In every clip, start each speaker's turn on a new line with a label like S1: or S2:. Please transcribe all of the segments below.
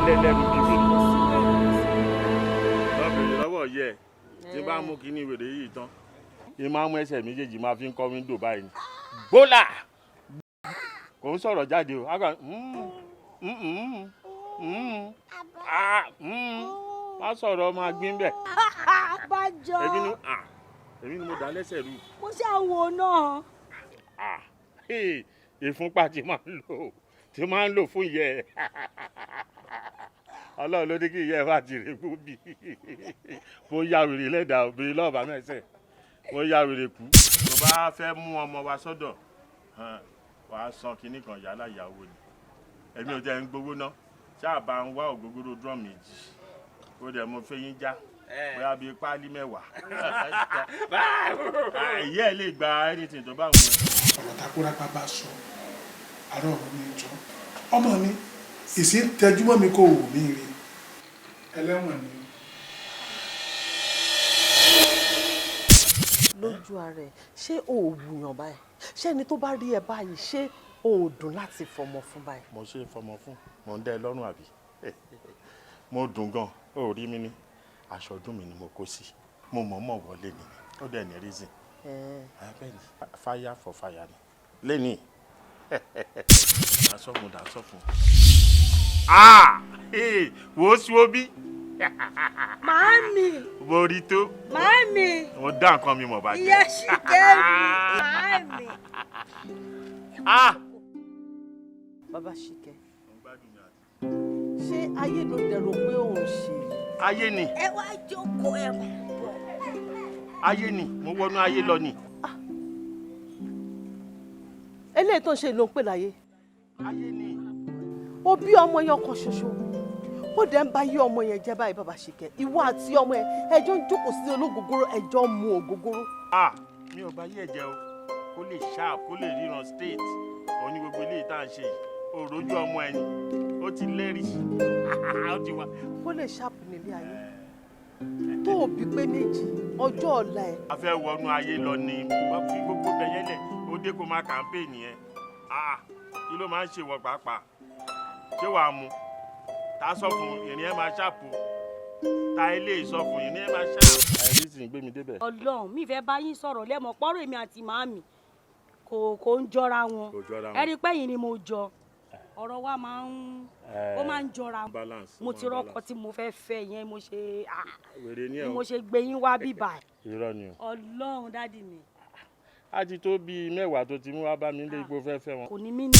S1: Lẹ́lẹ́lẹ́nu bí wèrè. Lọ́bìnrin lọ́wọ́ yẹ tí bá mú kíní wèrè yìí tán, yìí máa mú ẹsẹ̀ méjèèjì máa fi ń kọ́ wíńdò báyìí ni. Gbólà kò ń sọ̀rọ̀ jáde o, á kàn ah, má sọ̀rọ̀, máa gbín bẹ̀.
S2: Àbájọ.
S1: Èmi ni, ah, èmi ni mo dá lẹ́sẹ̀ rú.
S2: Mo ṣàwò náà.
S1: Ah, hey, ìfúnpá tí máa ń lò fún ìyẹ́ ẹ̀. Ọlọ́run ló ní kí ìyẹ́ ẹ̀ bá ti rè kú bí mo ya wèrè lẹ́dàá obìnrin lọ́ọ̀bá mẹ́sẹ̀, mo ya wèrè kú. Tó bá fẹ́ mú ọmọ wa sọ́dọ̀, wàá san kinní kan yálà ìyàwó ni. Èmi ò jẹ́ ń gbowó ná, ṣáà bá ń wá ògógóró drum 2, ó dẹ̀ mo fẹ́ yín já bóyá bíi páálí 10. Ìyá ẹ̀ lè gba anything tó bá wù ú.
S3: Ọ̀rọ̀ takúrápá bá sọ àárọ̀ ọ̀rọ̀ mi jọ ọmọ mi ìsín tẹjúmọ́ mi kò wù mí rí ẹlẹ́wọ̀n ni.
S4: Lójú ara ẹ, ṣé o ò wùyàn báyìí? Ṣé ẹni tó bá rí ẹ báyìí, ṣé o ò dùn láti fọmọ fún báyìí?
S1: Mo ṣe fọmọ fún, mo ń dẹ́ ẹ lọ́rùn àbí? Mo dùn gan, ó rí mi ní aṣọ ọdún mi ni mo kó sí, mo mọ̀ọ́mọ̀ wọlé ni, ó dẹ̀ ní reason. Bẹ́ẹ̀ ni, fire for fire ni lẹ́ni dasọ́fun dasọ́fun. Ah, wò ó sí obi.
S2: Màámi.
S1: Mo rí tó.
S2: Màámi.
S1: Mo dá nǹkan mi mọ̀ bàjẹ́.
S2: Ìyá Ṣìkẹ́mi, màámi.
S1: Ah.
S4: Bàbá Ṣìkẹ́, ṣé ayé ló dẹ̀rọ pé òun ṣe yìí?
S1: Ayé ni.
S2: Ẹ wá jókòó, ẹ máa bọ̀.
S1: Ayé ni, mo wọnú ayé lọ ni.
S4: Eléyìí tó ń ṣe ló ń pè láyé?
S1: Ayé ni.
S4: Ó bí ọmọ yẹn kan ṣoṣo, ó dẹ̀ ń bá yí ọmọ yẹn jẹ́ báyìí. Bàbá Ṣìkẹ́, ìwọ àti ọmọ yẹn, ẹjọ́ ń jókòó sí ológógóró, ẹjọ́ ń mu ògógóró.
S1: Ah, mi ò bá yí ẹ̀jẹ̀ o, kó lè sharp, kó lè ríran straight, òun ni gbogbo eléyìí tá à ń ṣe yìí. Òròjú ọmọ ẹni ó ti lẹ́rìí, ó ti wá.
S4: Kó lè sharp nílé ayé tó o bí pé méjì ọjọ́ ọ̀la ẹ̀.
S1: A fẹ́ wọnú ayé lọ ni, wọ́n fi gbogbo bẹ̀yẹ́lẹ̀ ó dé kó máa campaign yẹn. Ah, kí ló máa ń ṣe wọ pàápàá? Ṣé wàá mu tá a sọ fún ìrìn ẹ máa sharp, ta ilé ìsọ fún ìrìn ẹ máa sharp. Àìrí sì ń gbé mi débẹ̀.
S2: Ọlọ́run mi fẹ́ bá yín sọ̀rọ̀ lẹ́mọ̀ pọ́rọ̀, èmi àti màámi kò ń jọra wọn.
S1: Kò jọra wọn.
S2: Ẹ rí i pé yìí ni mo jọ, ọ̀rọ̀ wa máa ń ó máa ń jọra.
S1: Balance.
S2: Mo ti rọ́kọ tí mo fẹ́ fẹ́ yẹn, mo ṣe
S1: Wèrè ní ẹ
S2: ni
S1: o.
S2: mo ṣe gbé yín wá bíbà.
S1: Irọ́ ni o.
S2: Ọlọ́run, daddy mi.
S1: A ti tó bíi 10 tó ti mú wá bá mi lé ipò fẹ́ fẹ́ wọn.
S2: Kò ní mí nì.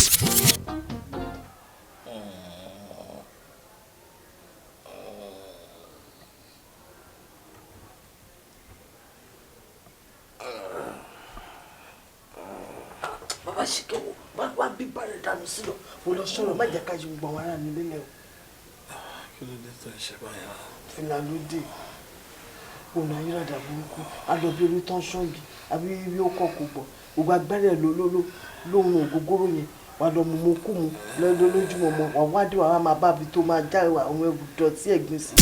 S4: Bàbá Ṣìkẹ́, wò wá bí bàrẹ̀ dànù sílọ, mo lọ sọ̀rọ̀, má jẹ́ ká yí gbogbo àwọn ará mi lélẹ̀ o.
S5: Kí ló dé tó ń ṣe báyìí?
S4: Fìlà ló dé, òun ayérádà burúkú alọ bí orí tán ṣọ́ọ̀gì àbí bí ó kọ̀ kò gbọ̀, gbogbo agbára ẹ̀ ló ló ló lóhun ògógóró yẹn wà lọ mú kú mu lọ́dọ́ lójúmọ́ mọ́ wà wá dé wà wá máa bá bi tó máa já àwọn ẹrù dọ̀tí ẹ̀gbin sí.